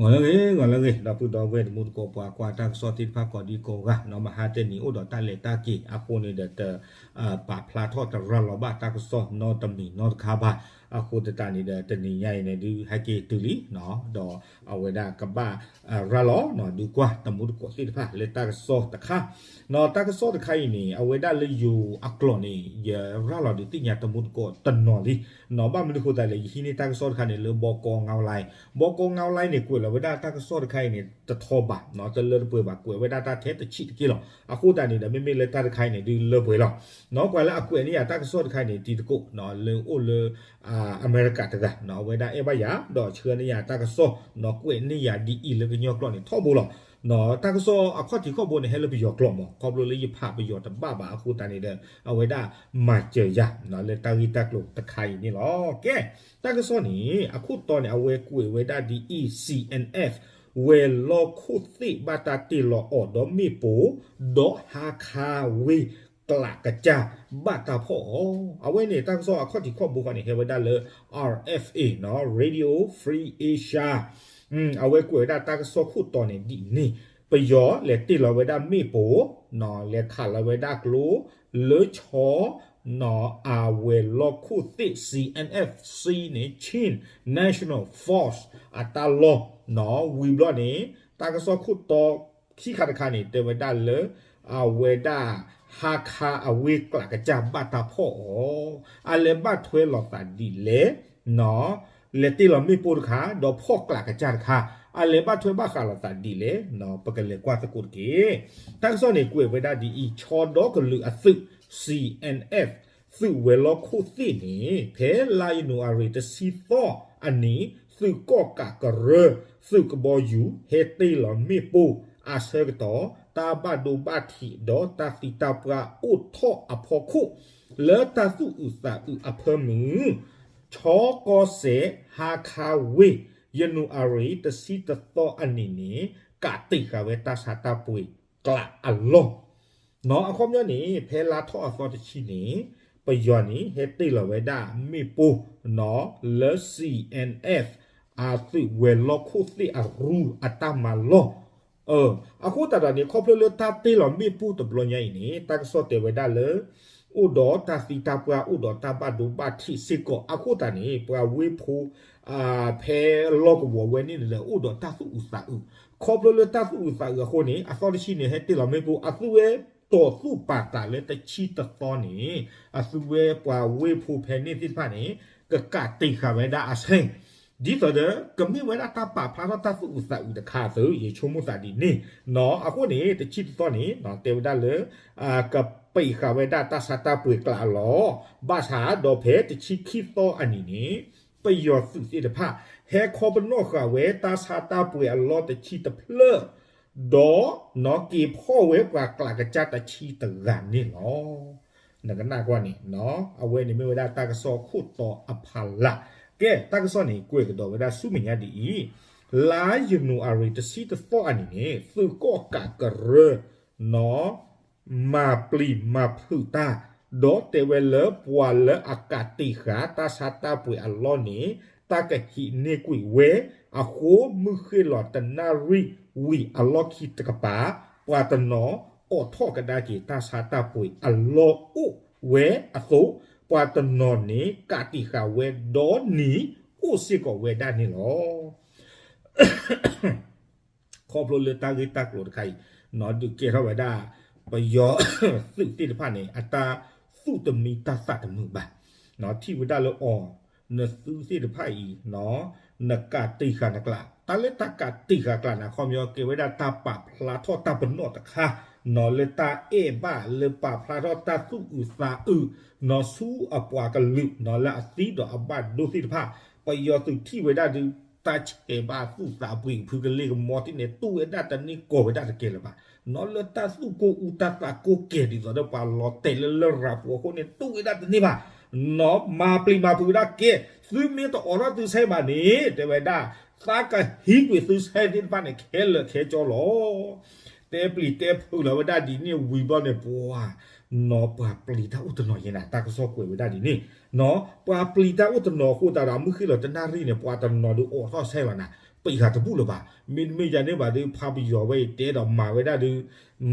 ဂီၤလၢအဂ့ၤ ဂီၤလၢအဂ့ၤ ဒီပုၢ်ဒီဝဲၢ်တံၤသကိး ပှၤကွၢ်တၢ်ကစီၣ်သ့ၣ်တဖၣ်ကိးဒံကိးဂၤ နီၢ် မဟါတနံၤအိၣ်ဒီးတၢ်လဲၤတၢ်က့ၤအဃိန့ၣ်ဒီး တ ပာ်ဖျါထီၣ်တရၤလီၤဘၣ်တၢ်ကစီၣ်နီတမံၤနီတခါဘၣ်. အဃိသတးန့ၣ်ဒီး တနံၤညါအံၤန့ၣ်ဒုး ဟဲက့ၤတုၤလံ ဒီးအဝဲဒၣ်ကဘၣ်ရၤလီၤ ဒုးကွၢ်တံၤသကိးသ့ၣ်တဖၣ်လၢတၢ်ကစီၣ်တခါ နီၢ် တၢ်ကစီၣ်တခါအံၤန့ၣ် အဝဲဒၣ်လၢယိၤအကျိာ်န့ၣ် ယရၤလီၤဒုးသ့ၣ်ညါတံၤသကိးတနီၤလံ နီၢ် ဘၣ်မနုၤအဃိသတးလဲၣ် ယဟံးန့ၢ်တၢ်ကစီၣ်တခါန့ၣ် လၢဘီကီငါးလိုင်း ဘီကီငါးလိုင်းန့ၣ် ကွဲးလီၤဝဲဒၣ်တၢ်ကစီၣ်တခါအံၤန့ၣ် တထီဘၣ် နီၢ် တလၢတပှဲၤဘၣ် ကွဲးဝဲဒၣ်တၢ်ထဲတဆံးတက့ၢ်လီၤ. အဃိသတးန့ၣ်ဒီး မ့မ့ၢ်လၢတၢ်တခါအံၤန့ၣ် ဒုးလၢပှဲၤလီၤ နီၢ် ပှၤလၢအကွဲးန့ၢ်ယၤတၢ်ကစီၣ်တခါအံၤန့ၣ် တံၤသကိး နီၢ် လၢအိၣ်လၢ အမဲရကၤတဂၤ နီၢ် အဝဲဒၣ်အဲၣ်ဘၣ်ယၤ ဒီးဆှၢန့ၢ်ယၤတၢ်ကစီၣ် နီၢ် ကွဲးန့ၢ်ယၤဒ်အံၤလၢကညီကျိာ်န့ၣ် ထီဘိလီၤ. နီၢ် တၢ်ကစီၣ်အခီၣ်ထံးခီၣ်ဘိန့ၣ် ဟဲလၢပယီၤကျိာ်မး ခီဖျိလၢယဖးပယီၤတဘၣ်ဘၣ်အဃိသတးန့ၣ်ဒီး အဝဲဒၣ်မၤစၢၤယၤ နီၢ် လၢတၢ်ဂ့ၢ်တၢ်ကျိၤတခါအံၤန့ၣ်လီၤ. ကဲ တၢ်ကစီၣ်န့ၣ် အခိၣ်တီန့ၣ် အဝဲကွဲးဝဲဒၣ်ဒ်အံၤ C N F ဝဲၤလီၢ်ခိၣ်သ့ၣ်ဘၣ်တၢ်တ့ၢ်လီၤအီၤဒီးမ့ၣ်ပိၢ် ဒီးဟါခါဝ့ၢ်ကျးကစၢ်ဘၣ်တၢ်ဖီၣ်အီၤ အဝဲန့ၣ် တၢ်ကစီၣ်အခီၣ်ထံးခီၣ်ဘိဃီန့ၣ် ဟဲဝဲဒၣ်လၢ R F A နီၢ် Radio Free Asia အဝဲကွဲးဝဲဒၣ်တၢ်ကစီၣ်ခိၣ်တီန့ၣ်ဒ်န့ၣ် ပယီၤလဲၤတ့ၢ်လီၤဝဲဒၣ်မ့ၣ်ပိၢ် နီၢ် လဲၤခးလီၤဝဲဒၣ်ကျိ လၢဆီ နီၢ် အဝဲၤလီၢ်ခိၣ်သ့ၣ် C N F C န့ၣ် Chin National Force အတၢ်လီၢ် နီၢ် ဝံၤဘျီန့ၣ် တၢ်ကစီၣ်ခိၣ်တီခံခါတခါန့ၣ် တဲဝဲဒၣ်လၢ အဝဲဒၣ် ဟါခါအဝ့ၢ်ကျးကစၢ်ဘၣ်တၢ်ဖီၣ်အီၤ အလဲၤဘၣ်ထွဲလိာ်သးဒ်လဲၣ် နီၢ် လဲၤတ့ၢ်လီၤမ့ၣ်ပိၢ်တခါ ဒီးဖီၣ်ကျးကစၢ်တခါ အလဲၤဘၣ်ထွဲဘၣ်ဃးလိာ်သးဒ်လဲၣ် နီၢ် ပကလဲၤကွၢ်သကိးတက့ၢ်. တၢ်ကစီၣ်န့ၣ်ကွဲးဝဲဒၣ်ဒ်အံၤ ဆီဒီကလုာ်အသုး C N F သုးဝဲၤလီၢ်ခိၣ်သ့ၣ်န့ၣ် ဖဲလါယနူၤအါရံၤတဆံသီအနံၤ သုးကီၣ်ကးကရၢ သုးကဘီယူၤ ဟဲတ့ၢ်လီၤမ့ၣ်ပိၢ်အဆၢကတီၢ် တၢ်ဘၣ်ဒိဘၣ်ထံးဒီးတၢ်သံတၢ်ပှၢ်အိၣ်ထီၣ်အဖီခိၣ် လၢတၢ်သူၣ်အုးသးအုးအဖၢမုၢ် ဆီကီၢ်စဲၣ် ဟါခါဝ့ၢ် ယနူၤအါရံၤတဆံတသီအနံၤန့ၣ် ကးတံာ်ဃာ်ဝဲတၢ်ဆါတၢ်ပှ့ၤကျးအလီၢ် နီၢ် အခီပညီန့ၣ် ဖဲလါထီၣ်အသီတဆံန့ၣ် ပယီၤန့ၣ် ဟဲတ့ၢ်လီၤဝဲဒၣ်မ့ၣ်ပိၢ် နီၢ် လၢ C N F အသုးဝဲၤလီၢ်ခိၣ်သ့ၣ်အရူအတၢ်မၤလီၢ် အဃိသတးဒီးန့ၣ် ခီဖျိလၢတၢ်တ့ၢ်လီၤမ့ၣ်ပိၢ်တဘျီညါအံၤန့ၣ် တၢ်ကစီၣ်တဲဝဲဒၣ်လၢ အိၣ်ဒီးတၢ်သံတၢ်ပှၢ် အိၣ်ဒီးတၢ်ဘၣ်ဒိဘၣ်ထံးစ့ၢ်ကီး အဃိသတးန့ၣ် ပှၤဝ့ၢ်ဖိ ဖဲလီၢ်ကဝီၤဝဲန့ၣ်ဒီး အိၣ်ဒီးတၢ်သူၣ်အုးသးအုး ခီဖျိလၢတၢ်သူၣ်အုးသးအုးအဃိန့ၣ် အသီတဆံန့ၣ် ဟဲတ့ၢ်လီၤမ့ၣ်ပိၢ် အသုဝဲတီၤသူၣ်ပာ်သးလၢတဆံတသီန့ၣ် အသုဝဲပှၤဝ့ၢ်ဖိဖဲန့ၣ်သ့ၣ်တဖၣ်န့ၣ် ကကးတံာ်ဃာ်ဝဲဒၣ်အဆဲ ဒ်သိးဒီး ကမ့ၢ်ဝဲဒၣ်တၢ်ပာ်ဖျါထီၣ်တၢ်သူၣ်အုးသးအုးတခါအသိး ယဆိကမိၣ်သးဒ်န့ၣ် နီၢ် အဃိန့ၣ် တဆံတသီန့ၣ် တဲဝဲဒၣ်လၢ ကပံာ်ဃာ်ဝဲဒၣ်တၢ်ဆါတၢ်ပှ့ၤကျးအလီၢ် ဘၣ်ဆၣ်ဒီးဖဲတဆံခံသီအနံၤန့ၣ် ပယီၤသုးသ့ၣ်တဖၣ် ဟဲခီပနီၣ်ဃာ်ဝဲတၢ်ဆါတၢ်ပှ့ၤအလီၢ်တဆံတဖျၢၣ် ဒီး နီၢ် က့ၤဖီၣ်ဝဲပှၤကျးကစၢ်တဆံတဂၤန့ၣ်လီၤ. နကနၣ်ကွၢ်န့ၣ် အဝဲန့ၣ်မ့ၢ်ဝဲဒၣ်တၢ်ကစီၣ်ခိၣ်တီအဖီလာ် ကဲ တၢ်ကစီၣ်န့ၣ် ကွဲးကဒီးဝဲဒၣ်ဆူမဲာ်ညါဒ်အံၤ လါယနူၤအါရံၤတဆံတသီအနံၤန့ၣ် သုးကီၣ်ကးကရၢ နီၢ် မၤပျံၤမၤဖုးတၢ် ဒီးတဲဝဲလၢပှၤလၢအကးတံာ်ဃာ်တၢ်ဆါတၢ်ပှ့ၤအလီၢ်န့ၣ် တၢ်ကဟံးန့ၢ်ကွံာ်ဝဲ အဃိမုၢ်ဃ့ၢ်လီၤတနၣ်ရံၣ်ဝံၤအလီၢ်ခံတကပၤ ပှၤတနီၤအိးထီၣ်ကဒါက့ၤတၢ်ဆါတၢ်ပှ့ၤအလီၢ်အိၣ်ဝဲအသိး ပှၤတနီၤန့ၣ် ကးတံာ်ဃာ်ဝဲဒီးနံၤအိၣ်စ့ၢ်ကီးဝဲဒၣ်န့ၣ်လီၤ. ခီဖျိလၢတၢ်ဂ့ၢ်တၢ်ကျိၤတခါအံၤ နီၢ် ဒုးကဲထီၣ်ဝဲဒၣ် ပယီၤသုးသ့ၣ်တဖၣ်န့ၣ် အတၢ်သူၣ်တမံတၢ်သးတမုာ်ဘၣ် နီၢ် ထံၣ်ဝဲဒၣ်လၢအီၤ နသုးသ့ၣ်တဖၣ်အံၤ နီၢ် နကးတံာ်ဃာ်နကျး တၢ်လၢတၢ်ကးတံာ်ဃာ်ကျးန့ၣ် အခီပညီကဲဝဲဒၣ်တၢ်ပာ်ဖျါထီၣ်တၢ်ပနီၣ်တခါ နီၢ် လၢတၢ်အဲၣ်ဘၣ်လၢပာ်ဖျါထီၣ်တၢ်သူၣ်အုးသးအုး နီၢ် ဆူအပှၤကလုာ် နီၢ် လၢအသံဒီးအဘၣ်ဒိသ့ၣ်တဖၣ် ပယီၤသုးထံၣ်ဝဲဒၣ်ဒုး တၢ်ဆဲးဘၣ်သူၣ်သးပှ့ၤဖုကလ့ၢ်ကမီၤသ့ၣ်န့ၣ် တူၢ်ဝဲဒၣ်တန့ၢ်ကီၢ်ဝဲဒၣ်တကဲလၢၤဘၣ် နီၢ် လၢတၢ်သူၣ်ကိၢ်အူတၢ်သးကိၢ်ကဲၤဒ်သိးဒီးပှၤလီၤတဲာ်လၢလရာ်ပူၤအဃိန့ၣ် တူၢ်ဝဲဒၣ်တန့ၢ်ဘၣ် နီၢ် မၤပျံၤမၤဖုးဝဲဒၣ်ကဲ သုမ့ၢ်တအိးထီၣ်သုဆဲးဘၣ်န့ၣ် တဲဝဲဒၣ် သးကဟံးကွံာ်သုဆဲးသ့ၣ်တဖၣ်န့ၣ် ခဲလၢာ်ခဲကၠီလီၤ တဲပျံၤတဲဖုးလီၤဝဲဒၣ်ဒ်န့ၣ်ဝံၤဘျီန့ၣ် ပှၤ နီၢ် ပှၤပျံၤတၢ်အိၣ်တနီၤယဲနၤ တၢ်ကစီၣ်ကွဲးဝဲဒၣ်ဒ်န့ၣ် နီၢ် ပှၤပျံၤတၢ်အိၣ်တနီၤအဃိသတးဒီး မုၢ်ဃ့ၢ်လီၤတနၣ်ရံၣ်န့ၣ် ပှၤတနီၤဒုးအိးထီၣ်ဆဲးလီၤနၤ ပှၤတပံာ်ဃာ်တဘူၣ်လၢၤဘၣ်. မ့တမ့ၢ်ယၤန့ၣ်ဘၣ်ဒီး ဖါပယီၤဝဲအံၤ တဲဒီးမၤဝဲဒၣ်ဒီး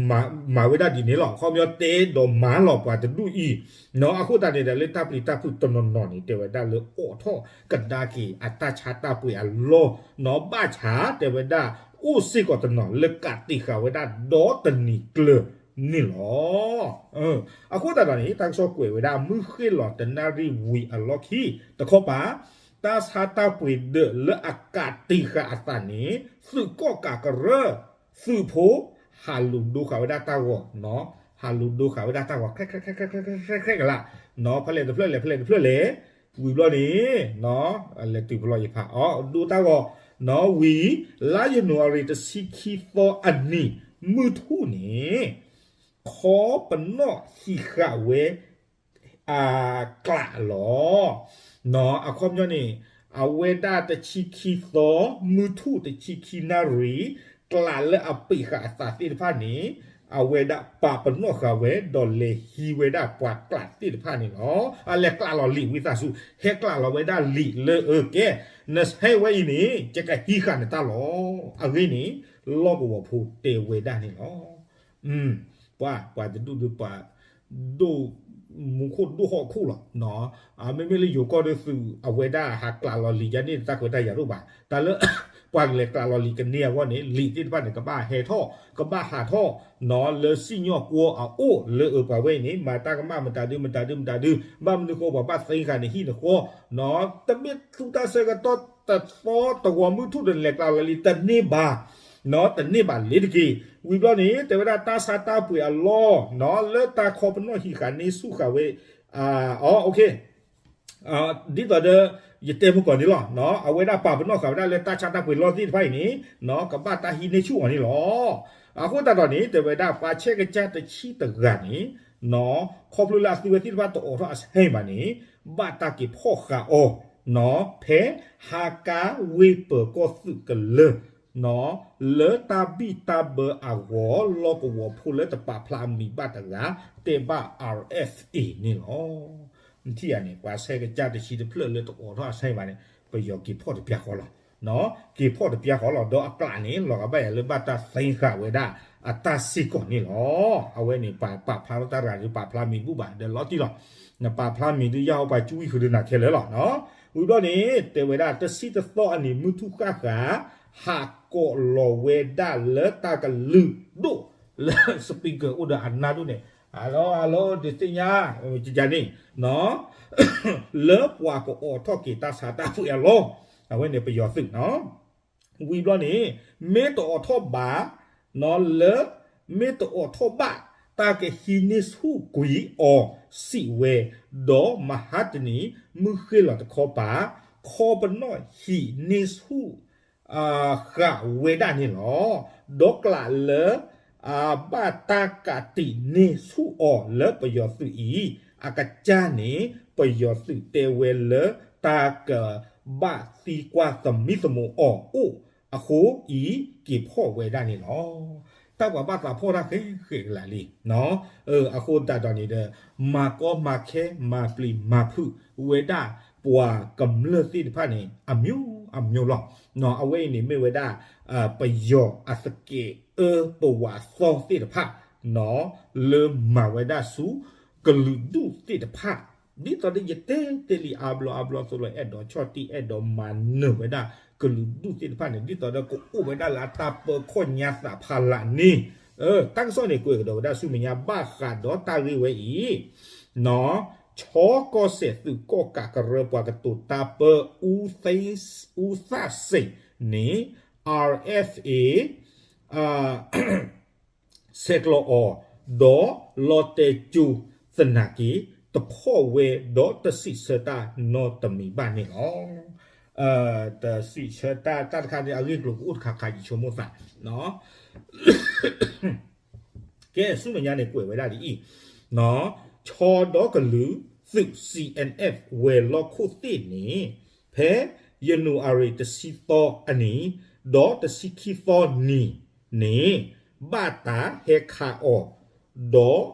မၤဝဲဒၣ်ဒ်န့ၣ်လီၤ. အခီပညီတဲဒီးမၤလီၤပှၤတဒူၣ်အံၤ, အဃိသတးန့ၣ်ဒီးလၢတၢ်ပျံၤတၢ်ဖုးတနီၤနီၤန့ၣ် တဲဝဲဒၣ်လၢအိးထီၣ်ကဒါက့ၤအတၢ်ဆါတၢ်ပှ့ၤအလီၢ်, ဘၣ်ဆၣ်တဲဝဲဒၣ် အိၣ်စ့ၢ်ကီးတနီၤလၢကးတံာ်ဃာ်ဝဲဒၣ်ဒီတနံၤကျၢၤန့ၣ်လီၤ. အဃိသတးဒီးန့ၣ် တၢ်ကစီၣ်ကွဲးဝဲဒၣ် မုၢ်ဃ့ၢ်လီၤတနၣ်ရံၣ်ဝံၤအလီၢ်ခံတခီပၤ တၢ်ဆါတၢ်ပှ့ၤဒၢးလၢအကးတံာ်ဃာ်အသးန့ၣ် သုးကီၣ်ကးကရၢ သုးဖိ ဟးလူၤဒိဃာ်ဝဲဒၣ်တၢ်ဂီၤ, ဟးလူၤဒိဃာ်ဝဲဒၣ်တၢ်ဂီၤ ချဲၣ်ချဲၣ်ချဲၣ်ချဲၣ်ချဲၣ်ချဲၣ်ချဲၣ်ကလး, ဖဲလဲၣ်တဖျၢၣ်လဲၣ် ဖဲလဲၣ်တဖျၢၣ်လဲၣ်, ဝံၤဘျီန့ၣ် လဲၤတုၤဖျီယဖးအီၤ ဒိတၢ်ဂီၤ, ဝံၤ လါယနူၤအါရံၤတဆံခံသီအနံၤ မုၢ်ထူၣ်န့ၣ် ခီပနီၣ်ဟံးဃာ်ဝဲ အကျးလီၤ. အခီပညီန့ၣ် အဝဲဒၣ်တဆံခံသီ မုၢ်ထူၣ်တဆံခံနၣ်ရံၣ် ကျးလၢအပံာ်ဃာ်အသးသ့ၣ်တဖၣ်န့ၣ် အဝဲဒၣ်ပာ်ပနီၣ်ဃာ်ဝဲ ဒီးလဲၤဟံးဝဲဒၣ်ပှၤကျးသ့ၣ်တဖၣ်န့ၣ်လီၤ. အလဲၤကျးလီၤလံာ်ဝံသးစူၤ ဟဲကျးလီၤဝဲဒၣ်လံာ်လၢအကဲ နဟဲဝဲအံၤန့ၣ် ယကဟံးဃာ်နတၢ်လီၤ. အဂ့ၢ်န့ၣ် လီၢ်ကဝီၤဖိတဲဝဲဒၣ်န့ၣ်လီၤ. ပှၤ ပှၤတဒူၣ်ဒုးပှၤ ဒိၣ်မူခိၣ်ဒိၣ်ဟီၣ်ခိၣ်လီၤ. မ့မ့ၢ်လၢယိၤကီၢ်ဒီးသုး အဝဲဒၣ်ဟးကျးလီၤလံာ်ယါန့ၣ် တၢ်ခွဲးတၢ်ယာ်တအိၣ်ဘၣ်. တၢ်လၢ ပှၤကလဲၤကျးလီၤလံာ်ကန့ၢ်အဂီၢ်န့ၣ် လံာ်သ့ၣ်တဖၣ်န့ၣ် ကဘၣ်ဟဲထီၣ် ကဘၣ်ဟးထီၣ် လၢစံၣ်ညီၣ်ကွီၢ်အအိၣ်လၢအပှၤဝဲအံၤန့ၣ် မၤတၢ်ကမၣ်မတၤဒု မတၤဒု မတၤဒု ဘၣ်မနုၤဃိပှၤဘၣ်သ့ဃာ်န့ၣ်ဟံၣ်န့ၣ်ဃီ တမ့ၢ်သူတၢ်ဆၢကတီၢ်တသီတဝီမုၢ်ထူၣ်ဒီးလဲၤကျးလီၤလံာ်တန့ၢ်ဘၣ် တန့ၢ်ဘၣ်လ့ၤတက့ၢ်. ဝံၤဘျီန့ၣ် တဲဝဲဒၣ်တၢ်ဆါတၢ်ပှ့ၤအလီၢ် လၢတၢ်ခီပနီၣ်ဟံးဃာ်န့ၢ်ဆူၣ်ဃာ်ဝဲ အ ဒ်သိးဒီး ယတဲမုၢ်ကီၢ်န့ၣ်လီၤ. အဝဲဒၣ်ပာ်ပနီၣ်ဃာ်ဝဲဒၣ်လၢတၢ်ဆါတၢ်ပှ့ၤလီၢ်သ့ၣ်တဖၣ်အံၤန့ၣ် ကဘၣ်တၢ်ဟံးန့ၢ်ဆူၣ်အီၤန့ၣ်လီၤ. အဃိသတးဒီးန့ၣ် တဲဝဲဒၣ်ပှၤဆဲးကစၢ်တဆံတဂၤန့ၣ် ခီဖျိလၢအသုဝဲသ့ၣ်တဖၣ်တအိးထီၣ်အဆၢအံၤဘၣ်န့ၣ် ဘၣ်တၢ်က့ၤဖီၣ်ဃာ်အီၤ ဖဲဟါကါဝ့ၢ်ပၢၤကီၢ်သုးကလၢၤ လၢတၢ်ဘံၣ်တၢ်ဘၢအဂီၢ် လီၢ်ကဝီၤဖိလၢတပာ်ဖျါအမံၤဘၣ်တဂၤ တဲဘၣ် RFA န့ၣ်လီၤ. နထံၣ်ဧါန့ၣ် ပှၤဆဲးကစၢ်တဆံတဖျၢၣ်လၢတအိးထီၣ်အဆၢအံၤဘၣ်န့ၣ် ပယီၤက့ၤဖီၣ်တပျၢ်ဃီလီၤ. က့ၤဖီၣ်တပျၢ်ဃီလီၤ. ဒီးအကျးန့ၣ် လီၤဂာ်ဘၣ်ယၤလၢဘၣ်တၢ်သ့ဃာ်ဝဲဒၣ်အတၢ်စ့ၢ်ကီးန့ၣ်လီၤ. အဝဲန့ၣ် ပာ်ဖျါထီၣ်တၢ်ရၤဒီး ပာ်ဖျါမံၤဘူၣ်ဘၣ်ဒီးလီၤတံၢ်လီၤ. နပာ်ဖျါမံၤဒုးယၢ်ဟီၣ်ပှၤကၠူဝံၤဃုာ်ဒီးနၤခဲလၢာ်လီၤ. ဝံၤဘျီန့ၣ် တဲဝဲဒၣ် တဆံတသီအနံၤ မုၢ်ထူၣ်ဃၣ်ဃၣ် ဟးကိးလီၤဝဲဒၣ်လၢတၢ်ကလုာ်ဒိၣ်လၢ speaker အိၣ်ဒီးအနါဒိၣ်န့ၣ် hello hello ဒုးသ့ၣ်ညါ ကန့ၣ် လၢပှၤကအိးထီၣ်က့ၤတၢ်ဆါတၢ်ပှ့ၤအလီၢ် အဝဲန့ၣ်ပယီၤသုး ဝံၤဘျီန့ၣ် မ့ၢ်တအိးထီၣ်ဘၣ် လၢ မ့ၢ်တအိးထီၣ်ဘၣ် တၢ်ကဟံးန့ၢ်ဆူၣ်ကွံာ်အီၤစံးဝဲ ဒီးမဟါတနံၤ မုၢ်ဃ့ၢ်လီၤတခီပၤ ခီပနီၣ်ဟံးန့ၢ်ဆူၣ် ဃာ်ဝဲဒၣ်န့ၣ်လီၤ. ဒီးကျးလၢ ဘၣ်တၢ်ကးတံာ်န့ၢ်ဆူၣ်အီၤလၢပယီၤသုးအံၤ အကစၢ်န့ၣ် ပယီၤသုးတဲဝဲလၢ တၢ်ကဘၣ်သံကွၢ်သမံသမိးအီၤအိၣ်အဃိအံၤ က့ၤဖီၣ်ဝဲဒၣ်န့ၣ်လီၤ. တၢ်ပှၤဘၣ်သးဖီၣ်တၢ်ဃဲးဃဲးကလးလံ အဃိသတးဒီးန့ၣ်ဒီး မၤကီမၤခဲ မၤပျံၤမၤဖုးဝဲဒၣ် ပှၤကမျၢၢ်သ့ၣ်တဖၣ်န့ၣ် အမျိုးအမျိုးလီၤ. အဝဲအံၤန့ၣ်မ့ၢ်ဝဲဒၣ် ပယီၤအသကဲးအၢပဝးသီသ့ၣ်တဖၣ် လၢမၤဝဲဒၣ်ဆူ ကလုာ်ဒူၣ်သ့ၣ်တဖၣ် ဒ်သိးဒီးယတဲတဲလံအါဘျီအါဘျီအသိးလီၤ အဲၣ်ဒိးဆီၣ်တံၢ် အဲၣ်ဒိးမၤနၢၤဝဲဒၣ် ကလုာ်ဒူၣ်သ့ၣ်တဖၣ်န့ၣ် ဒ်သိးဒီးကအိၣ်ဝဲဒၣ်လၢအတၢ်ပၢခီၣ်ညါသးဖးလးန့ၣ် တၢ်ကစီၣ်န့ၣ် ကွဲးကဒီးဝဲဒၣ်ဆူမဲာ်ညါ ဘၣ်ဃးဒီးတၢ်ဂ့ၢ်ဝဲအံၤ ခၠီကီၢ်စဲၣ်သုးကီၣ်ကးကရၢပှၤကတိၤတၢ်ပၢ အူသၣ်စ့ၣ်န့ၣ် RFA ဆဲးကျိးအီၤ ဒီးလီၤတဲာ်ကၠိသနာ်က့ တဖီၣ်ဝဲဒီးတစံးဆၢတၢ်နီတမံၤဘၣ်န့ၣ်လီၤ. တစံးဆၢတၢ် တၢ်တခါန့ၣ် အဂ့ၢ်ကျိၤကအိၣ်တခါခါ ယဆိကမိၣ်သး ကဲ ဆူမဲာ်ညါန့ၣ် ကွဲးဝဲဒၣ်ဒ်အံၤ, ဆီဒီကလုာ်သုး CNF ဝဲၤလီၢ်ခိၣ်သ့ၣ်န့ၣ် ဖဲယနူၤအါရံၤတဆံသီအနံၤ ဒီးတဆံခံသီနံၤန့ၣ် ဘၣ်တၢ်ဟဲခးအီၤ ဒီး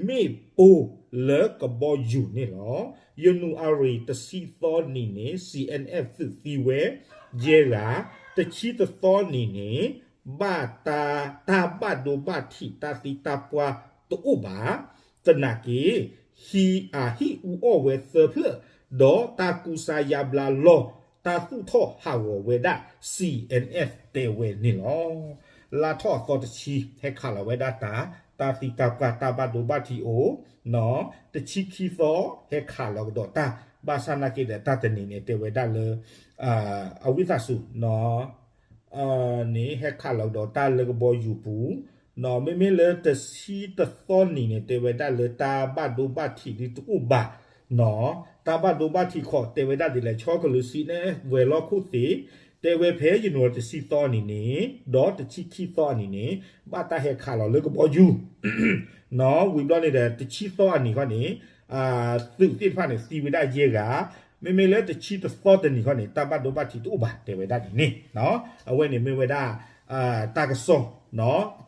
မ့ၣ်ပိၢ်လၢကဘီယူၤန့ၣ်လီၤ. ယနူၤအါရံၤတဆံသီနံၤန့ၣ် CNF သုးသံဝဲ ယဲၢ်ဂၤ, တဆံတသီနံၤန့ၣ် ဘၣ်တၢ် တၢ်ဘၣ်ဒိဘၣ်ထံးတၢ်သံတၢ်ပှၢ်တအိၣ်ဘၣ်, သနာ်က့ ဟံးအဟံၣ်အူအီၣ်ဝဲသၢဖျၢၣ်, ဒီးတၢ်ကူစါယါဘျါလီၢ် တၢ်သူၣ်ထီၣ်ဟးဂီၤဝဲဒၣ် C N F တဲဝဲန့ၣ်လီၤ. လါထီၣ်အသီတဆံ ဟဲခးလီၤဝဲဒၣ်တၢ် တၢ်သံတၢ်ပှၢ်တၢ်ဘၣ်ဒိဘၣ်ထံးအိၣ်, တဆံခံသီ ဟဲခးလီၤကဒီးတၢ် ဘၣ်ဆၣ်နာ်က့ဒီးတၢ်တနံၤန့ၣ် တဲဝဲဒၣ်လၢ အဝံသးစူၤ န့ၣ် ဟဲခးလီၤကဒီးတၢ်လၢကဘီယူၤပူၤ, မ့မ့ၢ်လၢတဆံတသီနံၤန့ၣ် တဲဝဲဒၣ်လၢတၢ်ဘၣ်ဒိဘၣ်ထံးဒ်တအိၣ်ဘၣ်, တၢ်ဘၣ်ဒိဘၣ်ထံးခီ တဲဝဲဒၣ်ဒ်လဲၣ် ဆီကလူးစံးနဲၣ်ဝဲၤလီၢ်ခိၣ်သ့ၣ်, တဲဝဲဖဲယနူၤအီၤတဆံသီနံၤန့ၣ် ဒီးတဆံခံသီနံၤန့ၣ် ဘၣ်တၢ်ဟဲခးလီၤလၢကဘီယူၤ ဝံၤဘျီန့ၣ်ဒီး တဆံသီအနံၤခီန့ၣ် သုးသ့ၣ်တဖၣ်န့ၣ် သံဝဲဒၣ်ယဲၢ်ဂၤ, မ့မ့ၢ်လၢတဆံတသီတနံၤခီန့ၣ် တၢ်ဘၣ်ဒိဘၣ်ထံးတအိၣ်ဘၣ် တဲဝဲဒၣ်ဒ်န့ၣ်, အဝဲန့ၣ်မ့ၢ်ဝဲဒၣ် တၢ်ကစီၣ်,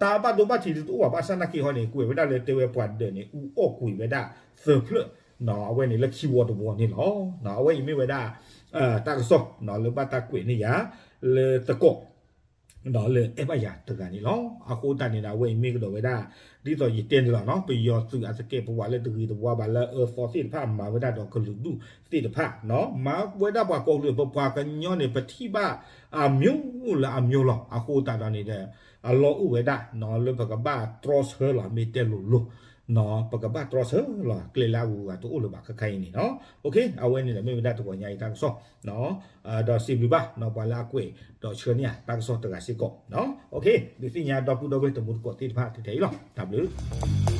တၢ်ဘၣ်ဒိဘၣ်ထံးဒ်တအိၣ်ဘၣ် ဘၣ်ဆၣ်နာ်က့ဟီန့ၣ် ကွဲးဝဲဒၣ်လၢတဲဝဲပှၤဒၢးန့ၣ် အူအီၣ်ကွံာ်ဝဲဒၣ်သၢဖျၢၣ်, အဝဲန့ၣ်လၢခံဝီတဝီန့ၣ်လီၤ. အဝဲအံၤမ့ၢ်ဝဲဒၣ် တၢ်ကစီၣ် လၢဘၣ်တၢ်ကွဲးန့ၢ်ယၤ လၢသကိး လၢအဲၣ်ဘၣ်ယၤတဂၤန့ၣ်လီၤ. အဃိသတးန့ၣ်ဒီး အဝဲအံၤမ့ၢ်ကဒီးဝဲဒၣ် ဒ်သိးယတဲန့ၣ်လီၤနီၤ, ပယီၤသုးအသကဲးပဝးလၢတဂ့ၤတဝါဘၣ်လၢအအၢသီသ့ၣ်တဖၣ် မၤဝဲဒၣ်ဒီးကလုာ်ဒူၣ်သ့ၣ်တဖၣ်, မၤဝဲဒၣ်ပှၤကိးကလုာ် ပပှၤကညီန့ၣ် ပထံၣ်ဘၣ်အမျိုးလၢအမျိုးလီၤ. အဃိသတးဒီးန့ၣ်ဒီး အလီၢ်အိၣ်ဝဲဒၣ် လၢပကဘၣ်တြီဆၢလီၤ မ့ၢ်တဲလိၤလိၤ ပကဘၣ်တြီဆၢလီၤ ကျဲလၢအဂုၤအဂၤတအိၣ်လၢၤဘၣ်ခဲခါအံၤန့ၣ်နီၤ. အဝဲန့ၣ်ဒီးမ့ၢ်ဝဲဒၣ်တဂီၤညါအံၤတၢ်ကစီၣ် ဒီးစံးဘျုးဘၣ် ပှၤလၢအကွဲးဒီးဆှၢန့ၢ်ယၤတၢ်ကစီၣ်တဂၤစ့ၢ်ကီး. ဒုးသ့ၣ်ညါဒီပုၢ်ဒီဝဲၢ်တံၤသကိးသ့ၣ်တဖၣ်ထဲအံၤလီၤ. တၢ်ဘျုး